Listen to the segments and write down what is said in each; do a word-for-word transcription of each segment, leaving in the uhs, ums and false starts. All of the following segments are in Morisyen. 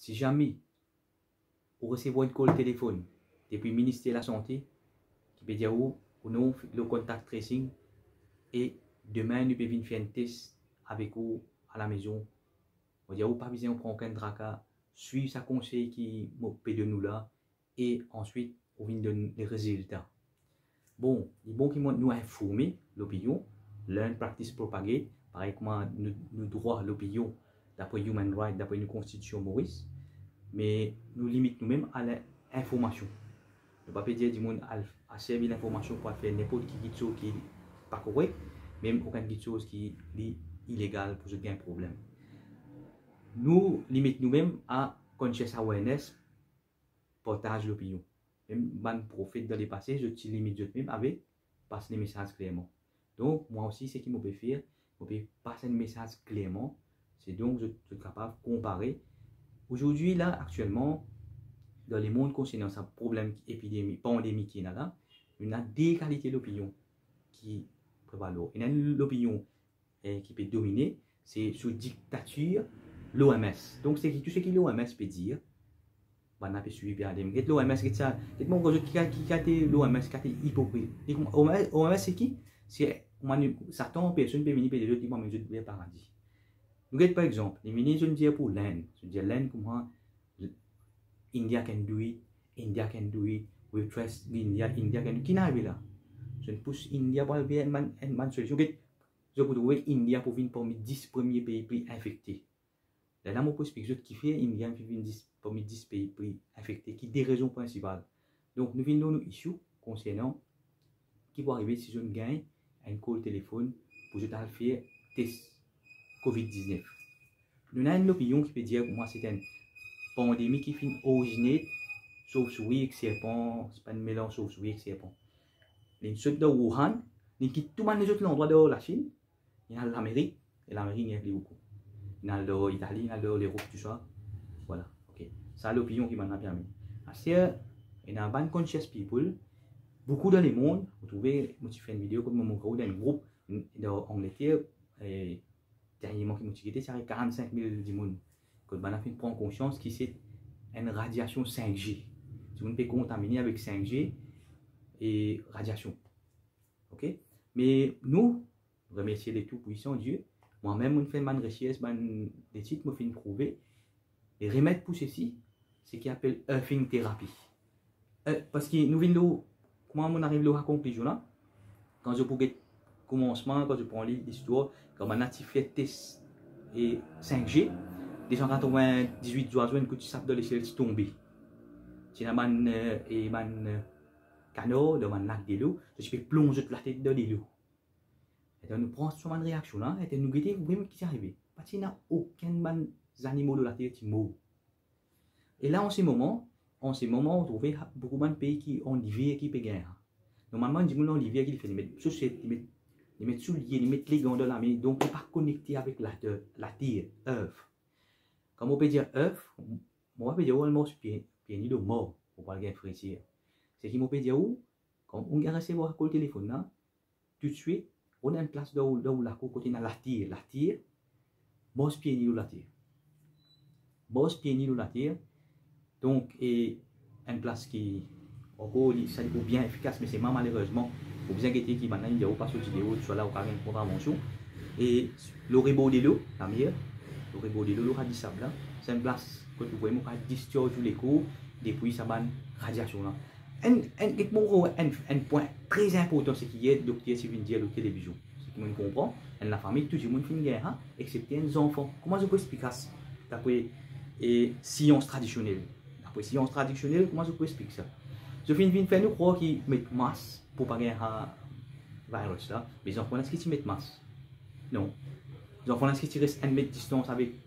Si zame ou resevwar enn kol telefonn depi Minister Lasante ki pe dir ou, ou nom finn lor contact tracing, e demin nou pe vinn fer enn tes avek ou alamezon, mo dir ou pa bizin pran okenn traka, swiv sa konsey ki mo pe donn ou la, e answit ou vinn donn lerezilta. Bon, li bon ki nou informe lopinion, learn, practice, propagate, parey kouma nou, nou drwa lopinion, dapre human right, dapre nou konstitision Moris, me nou limit noumem a linformasion. Nou pa pe dir dimoun al, al servi linformasion pou al fer ninport ki kiksoz ki pa korek, mem okenn kiksoz ki li ilegal pou zot gagn problem. Nou limit noumem a conscious awareness, partaz lopinion. Mem bann profet dan lepase, zot ti limit zot mem avek pas lemesaz klerman. Donk, mwa osi, seki mo pe fer, mo pe pas enn mesaz klerman, se donk zot, zot kapav konpare. Azordi la, aktielman, dan lemond konsernan sa problem epidemi, pandemi ki ena la, nou ena de kalite lopinion ki prevalor. Ena enn lopinion eh, ki pe domine, se sou diktatir l'O M S. Donk, seki, tou seki l'O M S pe dir, bann la pe swiv, pe ale. Get l'O M S, get sa, get bann gro zot ki, ki kate l'O M S, kate ipokrit. Li kouma, O M S, O M S seki? Se kouma Satan an personn pe vini pe dir zot, li pou amenn zot ver paradi. Nou get, par exanp, li vini, zot dir pou Lenn, zot dir Lenn kouma, India can do it, India can do it, we trust India, India can do it. Ki inn arive la? Zot pous India pou al ver enn bann, enn bann solision. Get, zot pou trouve India pou vinn parmi dis premie pei pli infekte. Lerla mo pou explik zot kifer India pou vinn dis, parmi dis pei pli infekte, ki de rezon prinsipal. Donk, nou vinn lor nou issue konsernan ki pou arive si zot gagn enn kol telefonn pou zot al fer tes covid diznef. Nou ena enn lopinion ki pe dir kouma se enn pandemi ki finn orizine sovsouri ek serpan, se pa enn melanz sovsouri ek serpan. Li sot dan Wuhan, li kit tou bann lezot landrwa dan Lasinn, li al Lamerik, e Lamerik li enn pli boukou. Li al dan Itali, li al dan Lerop, tou sa. Vwala, ok. Sa lopinion ki bann la pe amenn. Aster, ena bann conscious people, boukou dan lemond, ou trouve, mo ti fer enn video kot mo montre ou dan enn group, dan Angleter, e, derniereman ki mo ti gete, ti ariv karannsink mil dimoun. Kot bann la finn pran konsians ki se enn radiasion sink G. Dimoun pe kontamine avek sink G e radiasion. Ok? Me nou, remersie le Tou-Pwisan Die, mwa mem mo finn fer bann resers, bann letid, mo finn trouve, e remed pou sesi, seki apel earthing therapy. Eh, parski nou vinn lor, kouma mo ariv lor sa konklizion la, kan zot pou get koumansman, kan zot pou lir listwar, kan bann la ti fer tes e sink G, de san katrovin-dizwit zwa, zwa enn kou ti sap dan lesiel ti tonbe. Ti ena bann, eh, e bann, eh, kanar dan bann lak delo, zot ti pe plonz zot latet dan delo. Letan nou pran sa bann reaksion la, letan nou gete, nou trouve ki ti arive. Pa ti ena okenn bann zanimo lor later ti mor. E la, an se moman, an se moman, ou trouve boukou bann pei ki an liver ki pe gagn sa. Normalman, dimoun an liver ki li fer, li met soset, li met, li met soulie, li met legan dan lame, donk li pa konekte avek later, later, earth. Kan mo pe dir earth, mo pa pe dir ou al mars pie, pie ni lor mar, ou pou al gagn freser. Seki mo pe dir ou, kan ou gagn resevwar kol telefonn la, toutswit, rod enn plas dan ou, dan ou lakour kote ena later, later, mars pie ni lor later. Mars pie ni lor later. Donk, e enn plas ki, ankor, li, sa li pou bien efikas, me selman, malerezman, ou bizin gete ki bann la inn dir ou pa sorti deor, swa la ou kapav gagn kontravansion. E lor rebor delo, lamer, lor rebor delo, lor sa disab la, se enn plas kot ou pou kapav discharge ou lekor depi sa bann radiasion la. Enn, enn, get mo enn, enn pwin tre inportan, seki yer dokter ti vinn dir lor televizion. Seki mo konpran, enn lafami, tou dimoun finn gagn sa, exsepte enn zanfan. Kouma zot pou explik sa, dapre, e, sians tradisionel? Dapre sians tradisionel, kouma zot pou explik sa? Zot finn vinn fer nou krwar ki met mas pou pa gagn sa virus la, me zanfan la eski ti met mas? Non. Zanfan la eski ti res enn met distans avek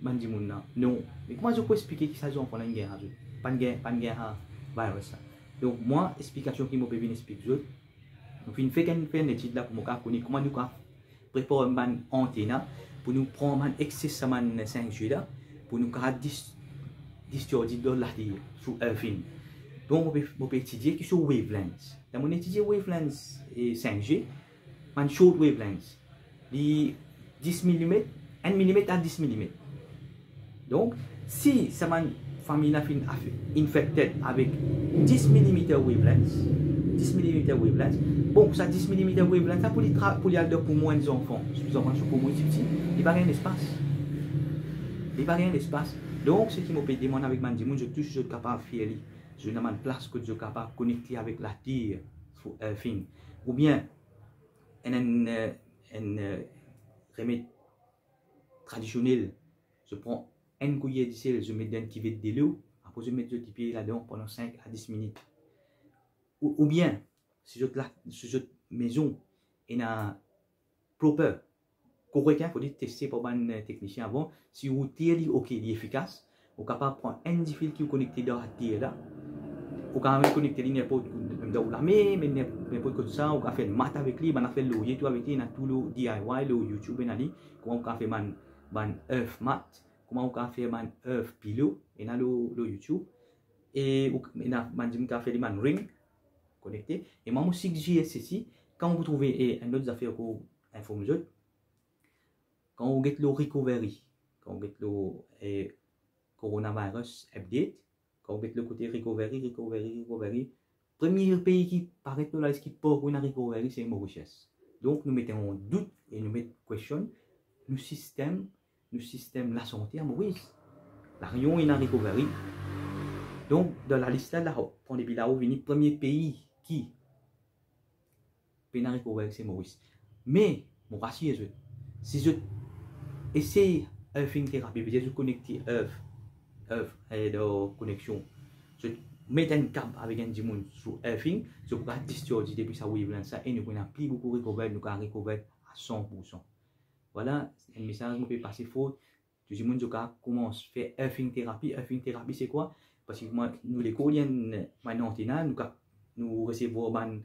bann dimoun la? Non. Me kouma zot pou explike ki sa zanfan la inn gagn sa, zot pa'nn gagn, pa'nn gagn sa virus la? Donk, mwa, explikasion ki mo pe vinn explik zot, nou finn fer enn, fer enn letid la pou mo kapav kone kouma nou kapav prepar bann antenn la pou nou pran bann ekses sa bann sink G la, pou nou kapav dis-, discharge dan later, sou earthing. Donk, mo pe, mo pe etidie ki so wavelength. Dan mo etidie wavelength e sink G, bann short wavelength, li dis milimet, enn milimet a dis milimet. Donk, si sa bann fami la finn af-, infected avek dis millimeter wavelength, dis millimeter wavelength, bon, sa dis millimeter wavelength la pou li tra-, pou li al dan poumon enn zanfan, zanfan so poumon tipti, li pa gagn lespas. Li pa gagn lespas. Donk, seki mo pe demann avek bann dimoun, zot tou, si zot kapav fer li, zot ena bann plas kot zot kapav konekte avek later, through earthing. Oubien, enn, enn, eh, enn, eh, remed tradisionel, zot pran enn kouyer disel, zot met dan enn kivet delo, apre zot met zot lipie ladan pandan sink a dis minit. Ou, oubien, si zot la, si zot mezon ena proper, korek, hein, fode teste par bann, eh, teknisien avan, si ou tir li, ok, li efikas, ou kapav pran enn difil ki ou konekte dan later la, ou kapav konekte li ninport, mem dan ou lame, me nin-, ninport kot sa, ou kapav fer mat avek li, bann zafer lorye tou avek li, ena tou lor D I Y, lor YouTube, ena li, kouma ou kapav fer bann, bann earth mat, kouma ou kapav fer bann earth pillow, ena lor, lor YouTube, e ou, ena bann dimoun kapav fer li bann ring, konekte. E mwa, mo sigzer sesi, kan ou trouve, e enn lot zafer pou inform zot, kan ou get lor recovery, kan ou get lor, eh, coronavirus update, kan ou get lor kote recovery, recovery, recovery, premie pei ki paret lor lalis ki pankor ena recovery, se Mauritius. Donk, nou met an dout e nou met question nou sistem, nou sistem lasante a Moris. La Reunion ena recovery. Donk, dan lalis la, la, pran depi lao vini, premie pei ki pena recovery se Moris. Me, mo rasir zot, si zot esey earthing therapy, vedir zot konekte earth, earth, eh, dan koneksion, zot met enn kab avek enn dimoun sou earthing, zot pou kapav discharge depi sa wavelength sa, e nou pou ena pli boukou recovered, nou kapav recovered a san poursan. Vwala, enn mesaz mo pe pase for, tou dimoun zot kapav koumans fer earthing therapy. Earthing therapy se kwa? Parski mwa, nou lekor li enn, enn antena, nou ka, nou resevwar bann,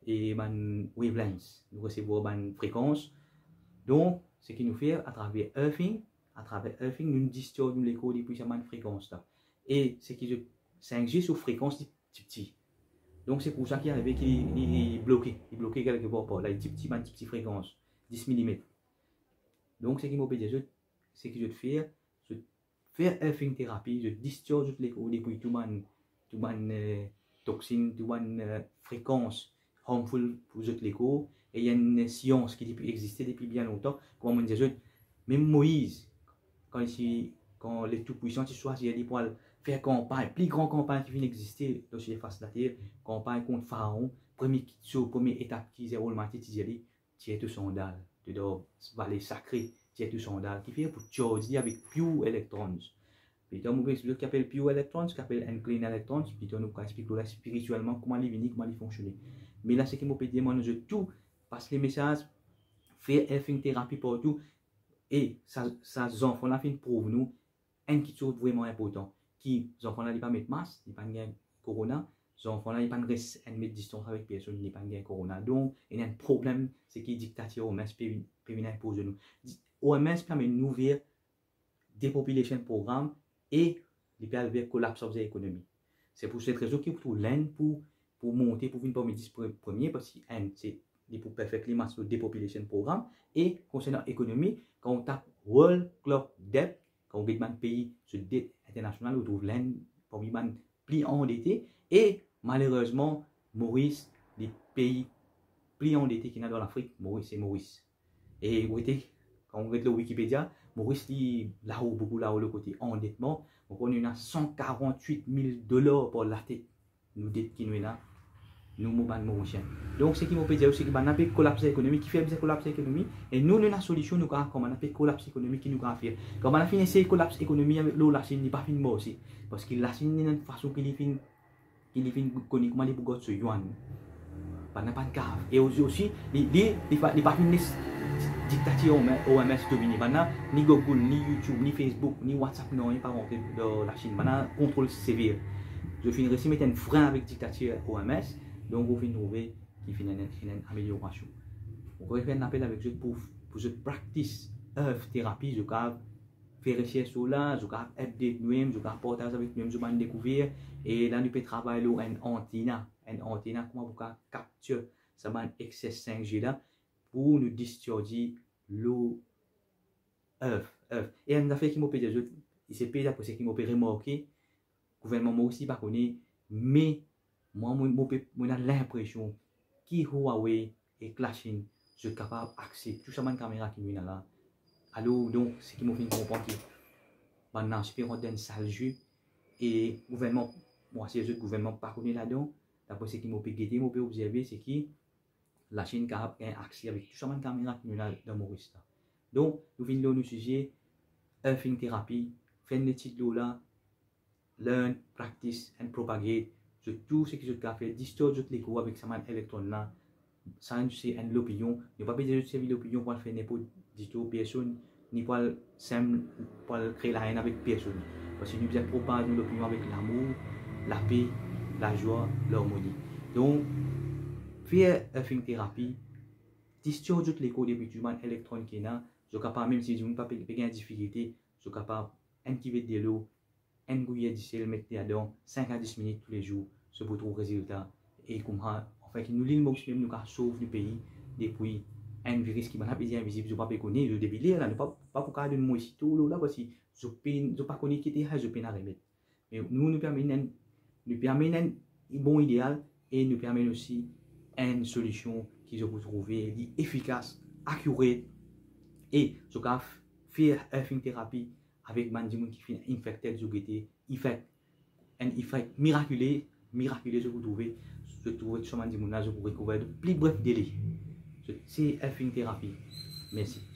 e bann wavelengths, nou resevwar bann frekans. Donk, seki nou fer atraver earthing, atraver earthing, nou discharge nou lekor depi sa bann frekans la. E seki zot, sink G so frekans li tipti. Donk, se pou sa ki arive ki li, li bloke, li bloke kelkepar par la, li tipti, bann tipti frekans, dis milimet. Donk, seki mo pe dir zot, seki zot fer, zot fer earthing therapy, zot discharge zot lekor depi tou bann, tou bann, eh, toxin, tou bann, eh, frekans harmful pou zot lekor, e ena enn sians ki depi, existe depi bien lontan. Kouma mo dir zot, mem Moiz, kan li ti, kan le Tou Pwisan ti swazir li pou al fer kanpagn, pli gran kanpagn ki finn existe lor sirfas later, kanpagn kont Faraon, premie ki, so premie etap ki Zerol Mathe ti dir li, tir to sandal, to dan vale sakre, tir to sandal, ki fer pou charge li avek pure electrons. Pita mo pou explik ki apel pure electrons, ki apel unclean electrons, pita nou pou explik la spiritielman kouma li vini, kouma li fonksione. Me la, seki mo pe demann zot tou, pas lemesaz, fer earthing therapy partou, e sa, sa zanfan la finn prouv nou enn kiksoz vremem inportan, ki zanfan la li pa met mask, li pa gagn korona, zanfan la li pa res enn met distans avek personn, li pa gagn korona. Donk, ena enn problem, seki diktatir O M S pe, pe vinn inpoz nou. Di-, O M S pe amenn nou ver depopulation program e li pe al ver collapse of the economy. Se pou set rezon ki pou trouv Lenn pou, pou monte, pou vinn parmi dis pre-, premie, parski enn, se, li pou perfectly match lor depopulation program. E konsernan ekonomi, kan ou tap world clock debt, kan ou get bann pei so det internasional, ou trouv Lenn parmi bann pli andete, e malerezman, Moris, li pei pli andete ki ena dan Lafrik, Moris, se Moris. E ou gete, kan ou get lor Wikipedia, Moris li lao, boukou lao lor kote andetman. Ou konn ena san karant-wit mil dolar par latet nou det ki nou ena, nou, mo bann Morisien. Donk, seki mo pe dir, seki bann la pe collapse ekonomi, ki fer bizin collapse ekonomi, e nou, nou ena solision, nou kapav, kan bann la pe collapse ekonomi, ki nou kapav fer. Kan bann la finn esey collapse ekonomi avek lor Lasinn, li pa finn marse. Parski Lasinn, li ena enn fason ki li finn, ki li finn kone kouma li pou gard so yuan. Bann la pa'nn kapav. E osi, osi, li, li, li pa, li pa finn les diktatir O M S domine. Bann la, ni Google, ni YouTube, ni Facebook, ni WhatsApp, nanye pa rantre dan Lasinn. Bann la kontrol sever. Zot finn resi met enn frin avek diktatir O M S, donk ou finn trouve ki finn ena enn, enn ameliorasion. Mo pou fer enn apel avek zot pou, pou zot practice earth therapy, zot kapav fer resers lor la, zot kapav update nou mem, zot kapav partaz avek nou mem zot bann dekouver, e la nou pe travay lor enn antena, enn antena kouma pou kapav capture sa bann excess sink G la, pou nou discharge lor earth, earth. E enn zafer ki mo pe dir zot, I se pe, dapre seki mo pe remarke, gouvernman Moris li pa kone, me mwa, mo, mo pe, mo ena linpresion ki Huawei ek Lasinn, zot kapav aksepte tou sa bann kamera ki nou ena la. Alor, donk, seki mo finn konpran ki bann nasion pe rant dan enn sal zwe, e gouvernman, mo asir zot, gouvernman pa kone ladan. Dapre seki mo pe gete, mo pe obzerve, seki Lasinn kapav gagn akse avek tou sa bann kamera ki nou ena dan Moris la. Donk, nou vinn lor nou size, earthing therapy, fer enn letid lor la, learn, practice and propagate. Zot tou seki zot kapav fer, discharge zot lekor avek sa bann elektronn la. Sa se enn lopinion. Nou pa bizin zot servi lopinion pou al fer ninport ditou personn, ni pou al sem, pou al kre laenn avek personn. Parski nou bizin propaz nou lopinion avek lamour, lape, lazwa, larmoni. Donk, fer earthing therapy, discharge zot lekor depi tou bann elektronn ki ena, zot kapav, mem si dimoun pa pe, pe gagn difikilte, zot kapav enn kivet delo, enn gouyer disel, met li ladan, sink a dis minit toulezour, zot pou trouv rezilta. E koumsa, anfin, ki nou, lil Moris mem, nou kapav sov nou pei depi enn viris ki bann la pe dir invizib, zot pa pe kone, zot depi ler la, nou pa, pa pou kapav donn mo isi tou lor la, parski zot pe, zot pa kone ki ete, zot pena remed. Me nou, nou pe amenn enn, nou pe amenn enn bon ideal e nou pe amenn osi enn solision ki zot pou trouve li efikas, accurate, e zot kapav fer earthing therapy avek bann dimoun ki finn infected, zot gete, effect, enn effect mirakile, mirakile zot pou trouve, zot trouve tou sa bann dimoun la, zot pou recover dan pli bref dele. Zot, se earthing therapy. Mersi.